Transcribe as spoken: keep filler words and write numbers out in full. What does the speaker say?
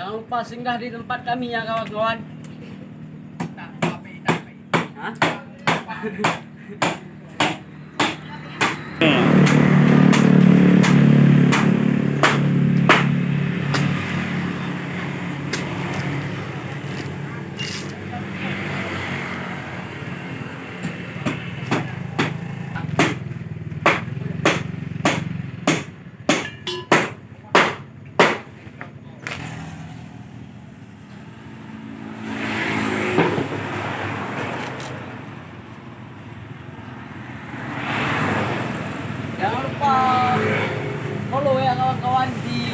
Jangan lupa singgah di tempat kami ya, kawan-kawan. Hah? Jangan lupa follow ya, kawan-kawan, di